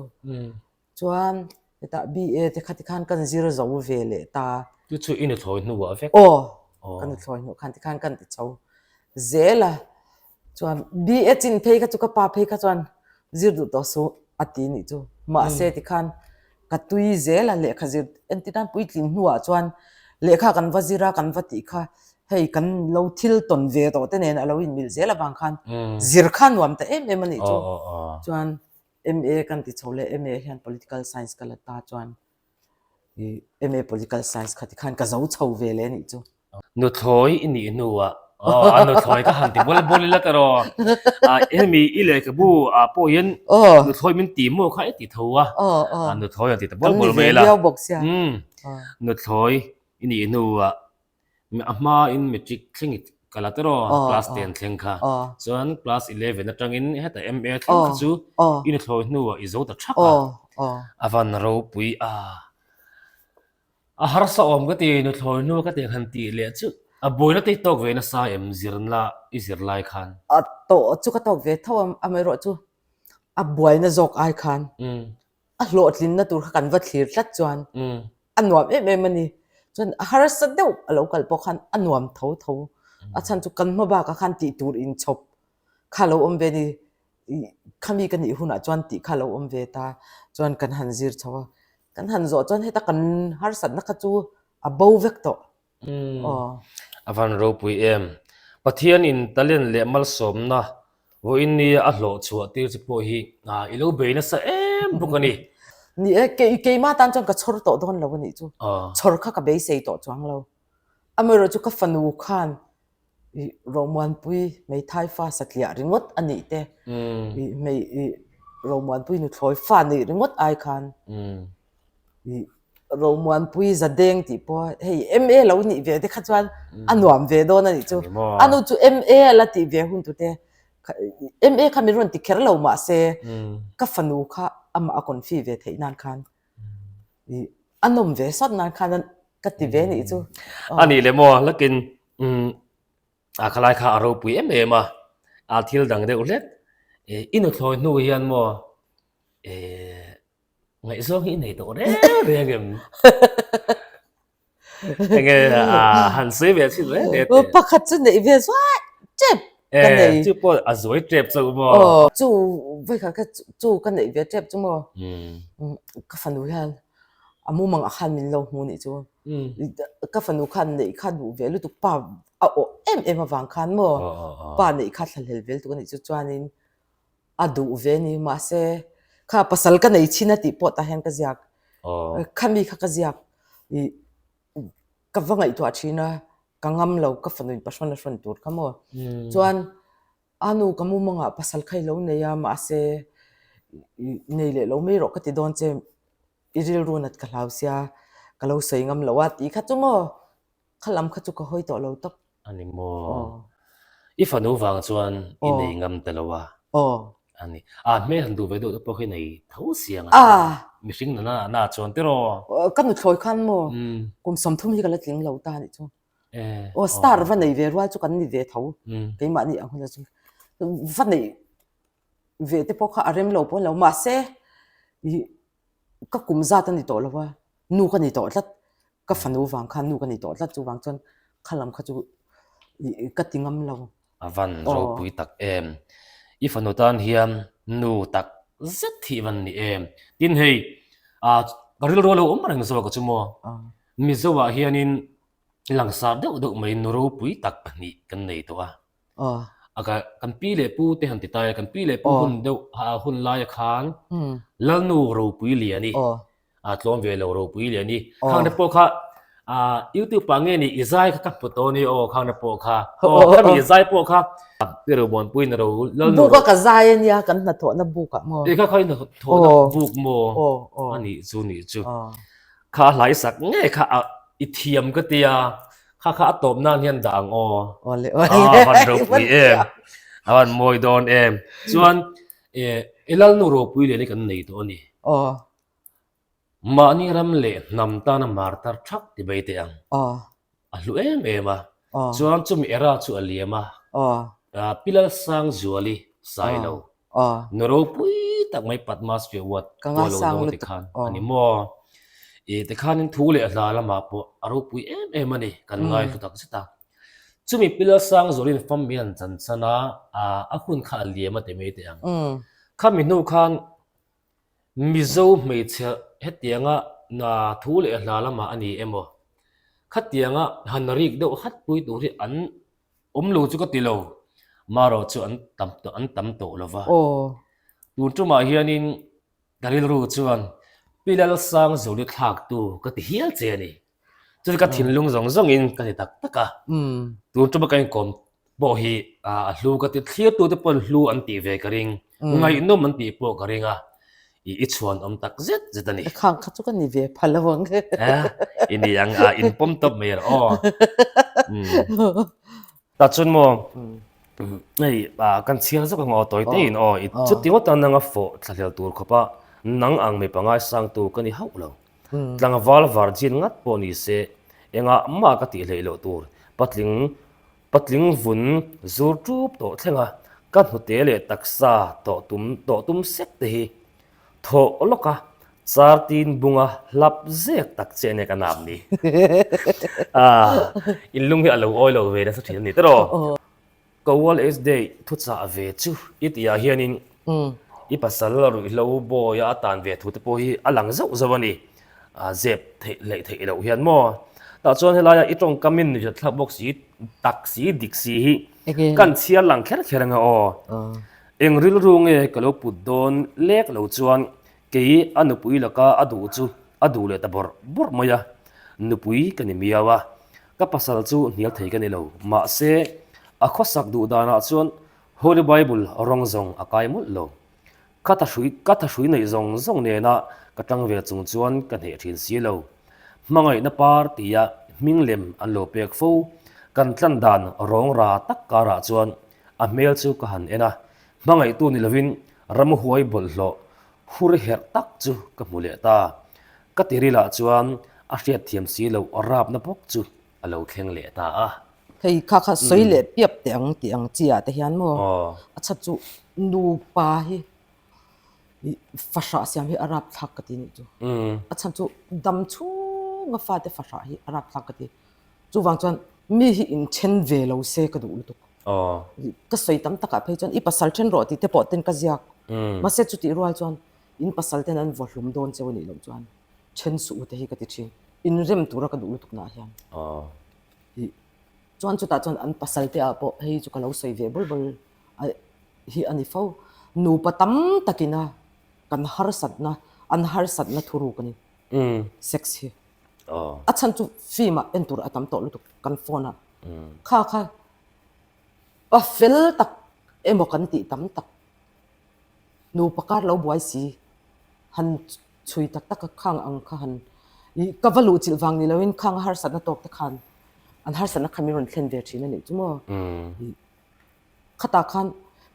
Chuan hetah BA te kha tikhan kan zir zo ve leh ta. Chu chu i nuthlawi hnuah vek? Aw, ka nuthlawi hnuah khan tikhan kan ti chho zel a. Chuan BA chin phei kha chu ka pa phei kha chuan zir duh tawh suh a ti nih chu. Mahse tikhan ka tui zel a lehkha zir entir nan puitling hnuah chuan lehkha kan va zir a kan va tih kha hei kan lo thil tawn ve tawh te nen a lo inmilh zel avang khan zir kha nuam ta em em a nih chu. Chuan MA kan ti chho leh MA hian Political Science ka la ta chuan ih MA Political Science kha tikhan ka zo chho ve leh anih chu. Nuthlawi i nih hnuah aw a nuthlawi ka han ti bual bual ila ta rawh. Ah hemi i lehkhabu ah pawh hian nuthlawi min ti maw kha i ti tho a. Nuthlawi an ti ta bual bual mai ila. Umm nuthlawi i nih hnuah A hmain matric thleng i kal a tiraw class ten thleng kha chuan class 11 atangin heta MA thleng kha chu i nuthlawi hnuah i zo ta thak a a van ropui a a harsa awm ka ti nuthlawi hnu ka tiang han tih leh chu a buaina te i tawk ve nasa em zirna i zir lai khan. A tawh chu ka tawk ve tho a amaherawh chu a buaina zawk ai khan a hlawhtlinna tur kha kan va thlir tlat chuan a nuam em em a ni. Chuan a harsa deuh a lo kal pawh khan a nuam tho tho. A chhan chu kan hma bakah khan tih tur inchhawp kha a lo awm ve a ni. Ih khami ka nih hunah chuan tih kha a lo awm ve ta. Chuan kan han zir chho a, kan han zawh chuan heta kan harsatna kha chu a bo vek tawh. Aw. A van ropui em. Pathian in talent leh malsawmna vawiin nia a hlawh chhuah tir che pawh hi i lo bei nasa em bawk a ni. Ni e, kei keimah tan chuan ka chhawr tawh dawn lo a nih chu. Chhawr kha ka beisei tawh chuang lo. Amaherawhchu ka fanu khan ih Romuanpui hmeithai fa satliah ringawt a nih te, ih hmei ih Romuanpui nuthlawi fa nih ringawt ai khan ih Romuanpui Zadeng tih pawh hei MA lo nih ve te kha chuan a nuam ve dawn a nih chu. A nu chu MA a la tih ve hun tute MA kha min rawn ti kher lo mahse ka fanu kha amah a confi ve theih nan khan ih a nawm ve sawt nan khan ka ti ve nih chu. A nih leh maw lakin a khalai kha a ropui em em a, a thil dang deuh hlek i nuthlawi hnu hian maw Ngaihzawng hi i nei tawh reng reng em? Enge a han sawi ve thin reng reng te. Pakhat chu neih ve zuai tep ka nei. Chu pawh a zuai tep chauh maw? Aw chu vawikhat kha chu ka neih ve tep chu maw? Ka fanu hian a mumang ah khan min lo hmu nih chu. Ka fanu khan neih kha duh ve lutuk pa a awh em em avang khan maw? Pa neih kha thlahlel ve lutuk a nih chu chuanin a duh ve ni mahse kha pasal ka nei chin a tih pawh tah hian ka ziak khami kha ka ziak ih ka va ngaihtuah thin a. Ka ngam lo ka fanuin pahrawn a hrawn tur kha maw. Chuan a nu ka mumangah pasal kha i lo nei a mahse nei leh lo mai rawh ka ti dawn che i rilru nat ka hlau sia ka lo sawi ngam lo a tih kha chu maw kha lam kha chu ka hawi tawh lo tawp. A ni maw? I fanu vang chuan i nei ngam ta lo a. A ni. A hmel han duh ve deuh te pawh khi nei tho siang a. Mihring nana na chuan tiraw? Ka nuthlawi khan maw kum 30 hi ka la tling lo ta a nih chu. Aw star va nei ve rual chu kan ni ve tho. Keimahni ang hunah chuan va neih ve te pawh kha a rem lo pawh a ni lo. Mahse ka kum zat a ni tawh lo a, nu ka ni tawh tlat. Ka fanu vang khan nu ka ni tawh tlat chuvang chuan kha lam kha chu ka ti ngam lo. A van ropui tak em. I fanu tan hian nu tak zet hi van ni em. Tin hei ka rilru a lo awm reng zawk a chu maw. Mizo ah hianin langsar deuh deuh mai nu ropui tak pahnih kan nei tawh a. A kan pi leh pu te han ti ta e, kan pi leh pu hun deuh hun laia khan Lalnu ropui lian i a tlawm ve lo ropui leh a ni. Khang te pawh kha YouTube ah nge ni i zai kha ka hmu tawh a ni aw khang te pawh kha aw khami i zai pawh kha pi ro muanpui na ro lal nu buk a ka zai a nia kan hnathawhna buk ah maw e kha kha i hnathawhna buk maw a nih chu nih chu kha a hlai sak nge kha i thiam ka tia kha kha a tawp nan hian dah ang aw a van ropui em a van mawi dawn em chuan i lalnu ropui leh ni kan nei tawh a ni. Mahni ram leh hnam tana martar thak ti bai teh ang. A hlu em em a. Chuan chumi era chu a liam a. Pi Lalsangzuali Sailo nu ropui tak mai Padmasri Award pawh lo dawng tikhan a ni maw? I tikhanin thu leh hla lamah pawh a ropui em em a ni kan ngaihlu tak zet a. Chumi Pi Lalsangzuali'n fammi an chan chan a, a hun kha a liam a ti mai teh ang. Khami hnu khan Mizo hmeichhe hetianga na thu leh hla lamah a ni emaw? Khatianga han rik deuh hat pui tur hi an awm lo chu ka ti lo, marawh chu an tam tawh an tam tawh lo va. Tun tumah hianin ka rilru chuan Pi Lalsangzuli thlaktu ka ti hial che a ni. Chu ka thinlung zawng zawngin ka ti tak tak a. Tun ṭuma ka inkawm pawh hi a hlu ka ti thlir tute pawn hlu an tih ve ka ring, ngaihnawm an tih pawh ka ring a, i chhuan awm tak zet zet a ni. Khang kha chu ka ni ve pha lo ang. I ni ang a, inpawm tawp mai rawh aw. Tah chuan maw hei kan chhiar zawk ang aw tawi te in aw i chuti ngawt a nanga fawh thlahlel tur khawp a nang ang mi pangai sangtu ka ni hauh lo. Tlangval virgin ngat pawh ni se engah mah ka tih hleih loh tur patling patling vun zur tup tawh thleng a ka hnute leh taksa tawh tum tawh tum sek te hi thawh lawk a char tin bunga hlap zek tak che ania ka nap ni. Aah inlung hi a lo awi lo ve nasa thin a ni tiraw. Ka World Aids Day thuchah ve chu i tih ah hianin i pasal ruihhlo bawi a a tan ve thu te pawh hi a lang zauh zauh a ni. Zep theih hleih theih loh hian maw. Tah chuan helaia i tawngkamin nuihzat thlak bawk si tak si dik si hi kan chhiar lang kher kher anga aw. Eng rilru nge ka lo put dawn lek lo chuan kei a nupui laka a duh chu a duh leh ta bawrh bawrh mai a, nupui ka ni miau a, ka pasal chu hnial thei ka ni lo. Mahse, a khawsak duh danah chuan Holy Bible rawng zawng a kai mawlh lo. Ka thahrui ka thahrui neih zawng zawng nena ka tang ve chung chuan ka hneh thin si lo. Hmangaihna par tia hming lem an lo pek fo, kan tlan dan rawng ra tak karah chuan A hmel chu ka han en a, hmangaihtu ni lovin ramhuai bawlhhlawh hur herh tak chu ka hmu leh ta. Ka tirilah chuan a hriatthiam si loh rapna bawk chu a lo thleng leh ta a. Hei kha kha sawi leh piap teh ang tih ang chi ah te hian maw a chhat chu nupa hi fahrah siam hi a rapthlak ka ti nih chu. A chhan chu dam chhunga fate fahrah hi a rapthlak ka ti. Chuvang chuan mi hi inthen ve lo se ka duh lutuk. Ka sawi tam takah phei chuan i pasal then rawh tih te pawh ten ka ziak. Mahse chutih rual chuan in pasal ten an vaw hlum dawn cheu anih loh chuan then suh u te hi ka ti thin. Inrem tura ka duh lutuk nah hian. Chuan chutah chuan an pasal te ah pawh hei chu ka lo sawi ve bawl bawl hi a ni fo. Nupa tam takina kan harsatna an harsatna thuruk a ni sex hi. A chhan chu film ah en tur a tam tawh lutuk kan phone ah. Kha kha pa fel tak emaw kan tih tam tak nupa kar lo buai si han chhui tak tak a khang ang kha han ih ka va luh chilh vang ni loin khang a harsatna tawk te khan an harsatna kha min rawn thlen ve thin a nih chu maw ih khatah khan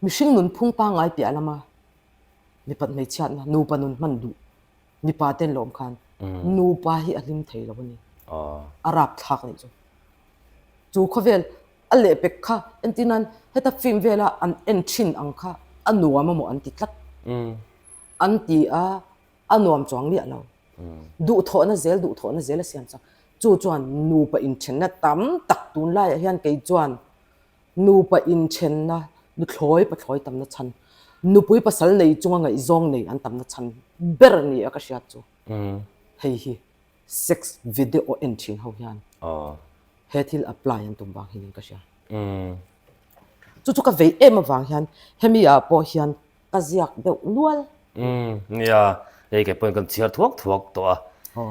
mihring nunphung pangngai piah lama mipat hmeichhiatna nupa nun hman duh mipa ten lawm khan nupa hi a hlim thei lo a ni a rapthlak a nih chu chu khawvel a lehpek kha entir nan heta film vela an en thin ang kha a nuam amaw an ti tlat an ti a a nuam chuang miah lo duhthawhna zel duhthawhna zel a siam chak chu chuan nupa inthenna tam tak tunlaiah hian kei chuan Nupa inthenna, nuthlawi pathlawi tamna chhan, nupui pasal nei chunga ngaihzawng nei an tamna chhan ber ni a ka hriat chu. Hei hi sex video en thin ho hian he thil apply an tum vang hian ka hria. Chu chu ka vei em avang hian hemi ah pawh hian ka ziak deuh nual. Nia, hei kei pawhin kan chhiar thuak thuak tawh a,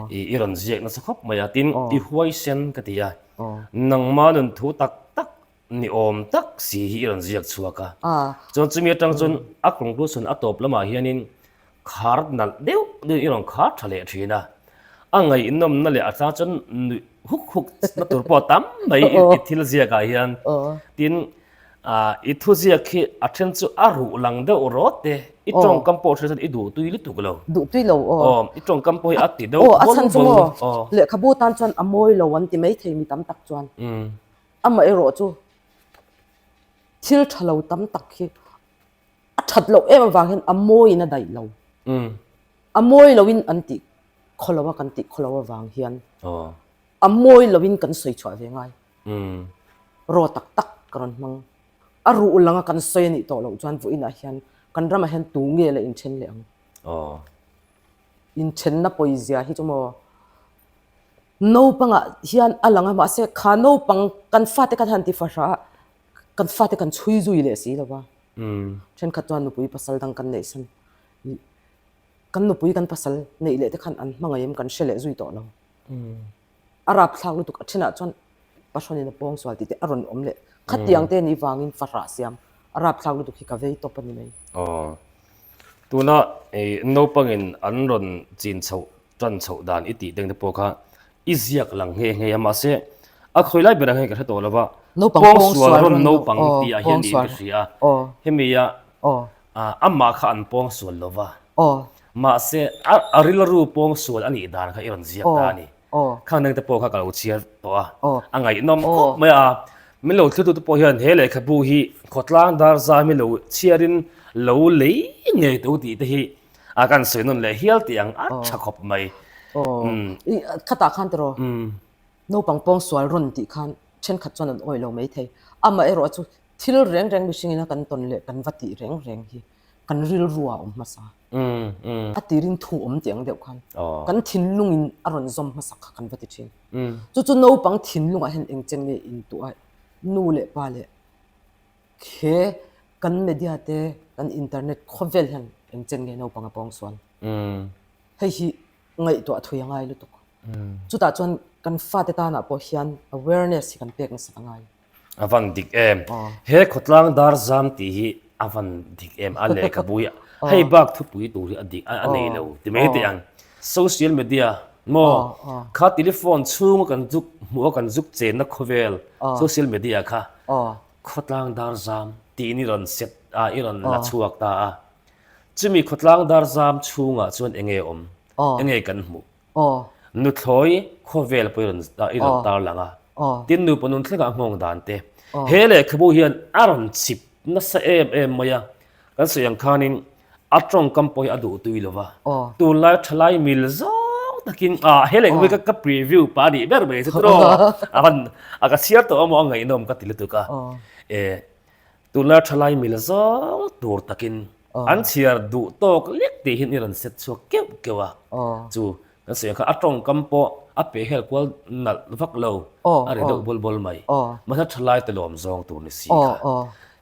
i rawn ziak nasa khawp mai a, tin i huaisen ka ti a, nangma nun thu tak tak ni awm tak si hi i rawn ziak chhuak a, chuan chumi atang chuan a conclusion a tawp lamah hianin khar nalh deuh deuh i rawn khar tha leh thin a, a ngaihnawmna leh a tang chuan nuih huk huk na tur pawh a tam mai i thil ziakah hian, tin I thuziak khi a then chu a ruh lang deuh rawt te, i tawngkam pawh hre chuan i duh tui lutuk lo. Duh tui lo aw. Aw, i tawngkam pawh hi a ti deuh aw, a chhan chu maw, lehkhabu tan chuan a mawi lo an ti maithei mi tam tak chuan. Amaherawh chu thil tha lo tam tak hi a that loh em avang hian a mawiin a daih lo. A mawi loin an tih khaw lo a kan tih khaw lo avang hian a mawi loin kan sawi chhuah ve ngai. Raw tak tak ka rawn hmang. A ruh langa kan sawi a nih tawh loh chuan vawiinah hian kan ramah hian tu nge la inthen leh ang? Inthenna pawizia hi chu maw naupangah hian a lang a, mahse kha naupang kan fate khan han ti fahra a, kan fate kan chhui zui leh si lo va. Thenkhat chuan nupui pasal dang kan neih san, kan nupui kan pasal neih leh te khan an hmangaih em kan hre leh zui tawh lo. A rapthlak lutuk a thenah chuan pahrawnin a pawng sual tih te a rawn awm leh khatiang te ni vangin fahrah siam a rapthlak lutuk hi ka vei tawp a ni mai. Aw. Tuna naupangin an rawn chin chhoh tan chhoh dan i tih teng te pawh kha i ziak lang nghe nghe a mahse a khawi lai berah hian ka hre tawh lo va pawng sual rawn naupang tih ah hian niin ka hria a hemi ah amah kha an pawng sual lo va. Mahse, a rilru pawngsual a nih dan kha i rawn ziak ta a ni. Khang dang te pawh kha ka lo chhiar tawh a, a ngaihnawm khawp mai a. Min lo thiltute pawh hian he lehkhabu hi khawtlang dar zam hi lo chhiarin lo lei ngei tawh tih te hi a kan sawi nawn leh hial tih ang a tha khawp mai. Khatah khan tiraw, naupang pawngsual rawn tih khan thenkhat chuan an awih lo maithei. Amaherawh chu thil reng reng mihringin a kan tawn leh kan va tih reng reng hi kan rilru ah a awm hmasa. A tirin thu awm tih ang deuh khan kan thinlungin a rawn zawm hmasak kha kan va ti thin. Chu chu naupang thinlungah hian eng chen nge intuah a, nu leh pa leh he kan media te kan internet khawvel hian eng chen nge naupang a pawng sual. Hei hi ngaihtuah thui a ngai lutuk. Chutah chuan kan fate tanah pawh hian awareness hi kan pek nasat a ngai. A van dik em. He khawtlang dar zam tih hi a van dik em a lehkhabu hi hei bak thupui tur hi a dik a nei lo ti mai teh ang. Social media maw kha telephone chhunga kan zuk hmuh a kan zuk chenna khawvel social media kha khawtlang dar zam tiin i rawn set a i rawn la chhuak ta a. Chumi khawtlang dar zam chhungah chuan enge awm enge kan hmuh Nuthlawi khawvel pawh i rawn i rawn tar lang a. Tin nupa nun thlengah a nghawng dan te. He lehkhabu hian a rawn chip nasa em em mai a. Kan sawi ang khanin a tawngkam pawh hi a duh tui lo va. Tunlai thalai mil zawng takin ah he lehkhabu hi ka preview pah a nih ber mai chu tiraw. A van a ka chhiar tawh emaw a ngaihnawm ka ti lutuk a. Tunlai thalai mil zawng tur takin an chhiar duh tawk lek tih hian i rawn set chhuak keuh keuh a, chu kan sawi ang kha a tawngkam pawh a peh hel kual nalh vak lo a ri deuh bawl bawl mai. Mahse thalai te lawm zawng tur ni si kha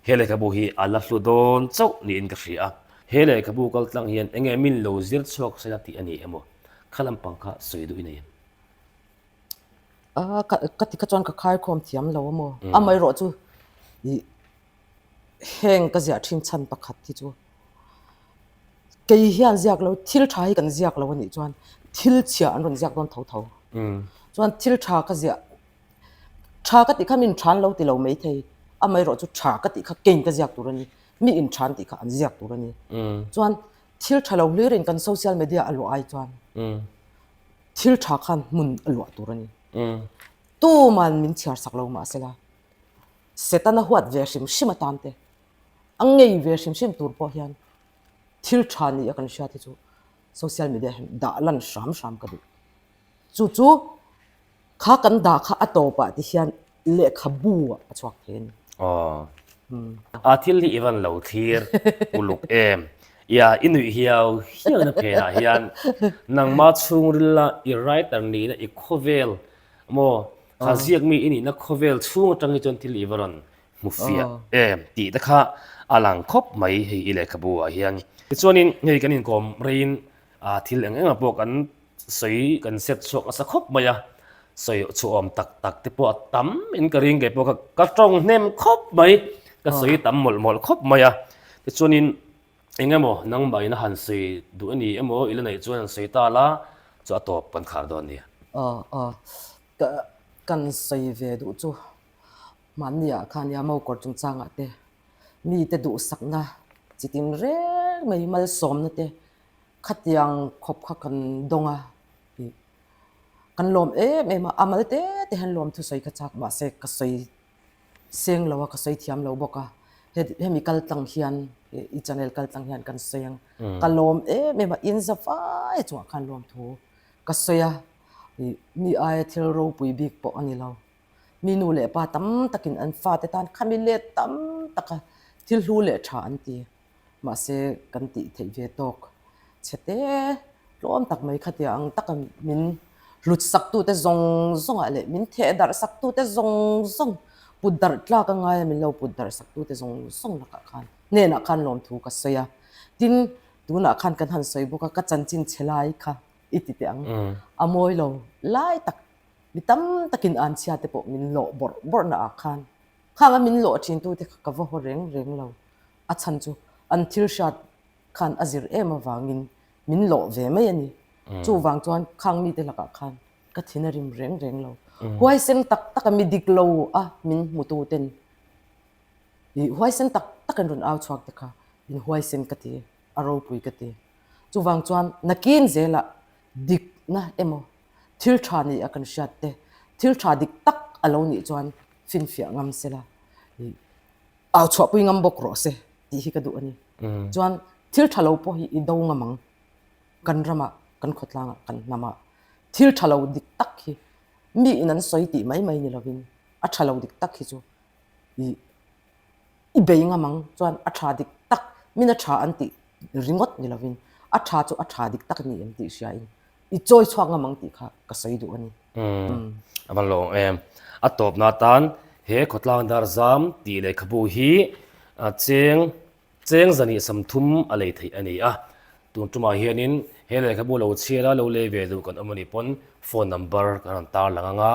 he lehkhabu hi a la hlu dawn chauh niin ka hria a, he lehkhabu kal tlang hian enge min lo zir chhuak sela tih a ni emaw kha lampang kha sawi duh i nei em? A ka ka ti kha chuan ka khaikhawm thiam lo a maw? Amaherawhchu ih heng ka ziah thin chhan pakhat hi chu kei hian ziak lo thil tha hi kan ziak lo a nih chuan thil chhia an rawn ziak dawn tho tho. Chuan thil tha ka ziah tha ka tih kha min than lo ti lo maithei amaherawhchu tha ka tih kha keiin ka ziak tur a ni mi inthan tih kha an ziak tur a ni. Chuan thil tha lo hlirin kan social media a luah ai chuan thil tha khan hmun a luah tur a ni. Tuman min chhiar sak lo mahse la, Setana huat ve hrim hrim atan te, a ngei ve hrim hrim tur pawh hian thil tha ni a kan hriat hi chu social media hian dah lan hram hram ka duh. Chu chu Kha kan dah kha a tawpah ti hian lehkhabu ah a chhuak thei a ni. Aw. A thil hi i van lo thlir uluk em. Ia i nuih hiau hiau na phenah hian nangma chhungril a i writer nihna i khawvel maw kha ziak mi i nihna khawvel chhung atang hi chuan thil i va rawn hmu fiah em tih te kha a lang khawp mai hei i lehkhabu ah hian. Tichuanin hei kan inkawm reiin thil eng engah pawh kan sawi kan set chhuak nasa khawp mai a, sawi chhuahawm tak tak te pawh a tam in ka ring kei pawh kha ka tawng hnem khawp mai, ka sawi tam mawlh mawlh khawp mai a, tichuanin eng emaw nangmah in a han sawi duh a ni emaw i la neih chuan han sawi ta la chu a tawp kan khar dawn nia. Aw aw ka kan sawi ve duh chu mahni ah khan nia mokawr chungchangah te mite duhsakna chi tin reng mai malsawmna te Khatiang khawp kha kan dawng a tih kan lawm em em a, a mal te te hian lawm thusawi kha chak mahse ka sawi seng lo a, ka sawi thiam lo bawk a, hemi kal tlang hian i channel kal tlang hian kan sawi ang, ka lawm em em a, in za vai chungah khan lawm thu ka sawi a, mi aia thil ropui bik pawh a ni lo, mi nu leh pa tam takin an fate tan khami let tam taka thil hlu leh tha an ti. Mahse, kan tih theih ve tawk chhe te tlawm tak mai khatia ang taka min hlut saktute zawng zawngah leh min theh darh saktute zawng zawng put darh tlak a ngai a, min lo put darh saktute zawng zawng lakah khan hnenah khan lawmthu ka sawi a. Tin, tunah khan kan han sawi bawk a, ka chanchin chhe lai kha i ti teh ang, a mawi lo lai tak mi tam takin anchhia te pawh min lawh bawrh bawrh naah khan khang a min lawh thintute kha ka va haw reng reng lo. A chhan chu an thil hriat khan a zir em avangin min lawh ve mai a ni. Chuvang chuan khang mite lakah khan ka thin a rim reng reng lo. Huaisen tak taka mi dik lo a min hmutu ten ih huaisen tak tak an rawn au chhuak te kha in huaisen ka ti, a ropui ka ti. Chuvang chuan nakin zelah dikna emaw thil tha ni a kan hriat te thil tha dik tak a lo nih chuan finfiah ngam sela ih Au chhuahpui ngam bawk rawh se tih hi ka duh a ni. Chuan thil tha lo pawh hi i do ngam ang. Kan ramah, kan khawtlangah, kan hnamah thil tha lo dik tak hi mi in an sawi tih mai mai ni lovin a tha lo dik tak hi chu i i bei ngam ang. Chuan a tha dik tak, min a tha an tih ringawt ni lovin a tha chu a tha dik tak a ni em tih hriain i chawi chhuak ngam ang tih kha ka sawi duh a ni. Umm, a va lawng em. A tawpna atan he khawtlang dar zam tih lehkhabu hi cheng cheng zahnih samthum a lei theih a ni a. Tun tumah hianin he lehkhabu lo chhiar a lo lei ve duh kan awm a nih pawn phone number kan rawn tarlang anga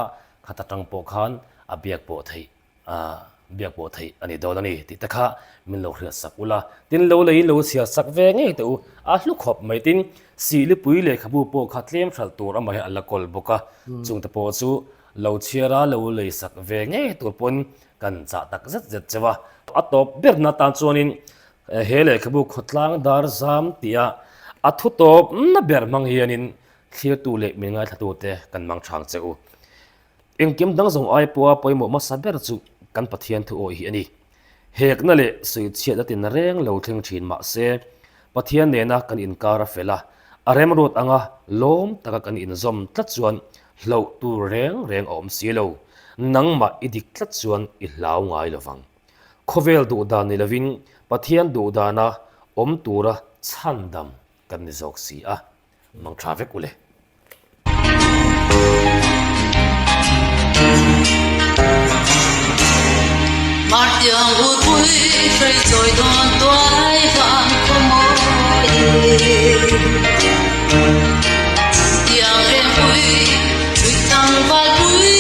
khat atang pawh khan a biak pawh theih biak pawh theih a ni dawn a ni tih te kha min lo hriat sak ula. Tin lo leiin lo chhiar sak ve ngei teh u, a hlu khawp mai. Tin, Sihlipui lehkhabu pawh kha tlem hralh tur amah hi a la kawl bawk a, chung te pawh chu lo chhiar a lo lei sak ve ngei tur pawn kan chah tak zet zet cheu a. A tawp berna tan chuanin he lehkhabu khawtlang dar zam tih a a thu tawp na ber hmang hianin thlirtu leh min ngaithlatute kan mang thang che u. Engkim dang zawng ai pawha pawimawh hmasa ber chu kan Pathian thu awih hi a ni. Hekna leh suichhiatna tin reng lo thleng thin mah se, Pathian nena kan inkar a fel a, a remruat anga lawm taka kan inzawm tlat chuan hlauh tur reng reng a awm si lo. Nangmah i dik tlat chuan i hlau ngai lo vang. Khawvel duhdan ni lovin Pathian duhdana awm tura chhandam kan ni zawk si a. Mang tha vek ule. Martiang urpui hrei chawi dawn tuai vang khaw mawi Tiang reng pui chhuih tlangval pui.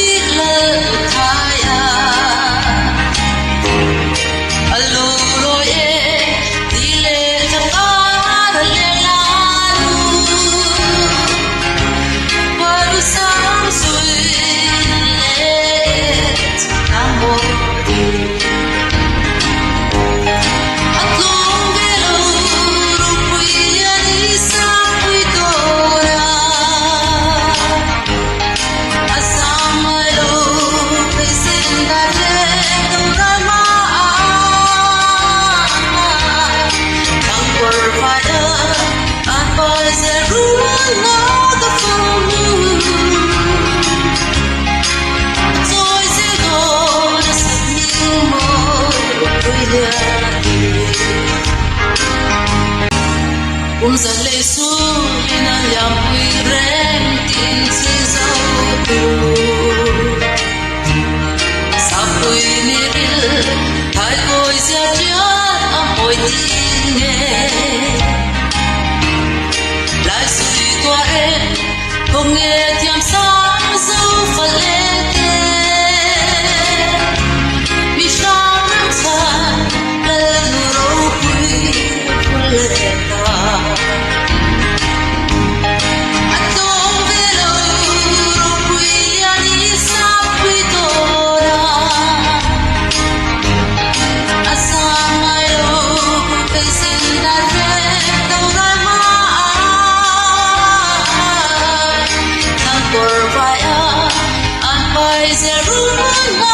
Kum zan lei suin a liampui reng tin chhui zo tur. Sapui mi ril thaikawi zia tial a mawi tin nge. Lai sui tuah e khaw nge thiam sang zo fa le te. Mi hrang ram chhan lal nu ropui phul leh ta. A tlawm ve lo ropui lian i sapui dawn a. A sang ngai lo beisei na rek do ral hma a. Thlang kawr vai a an pai zel run hma.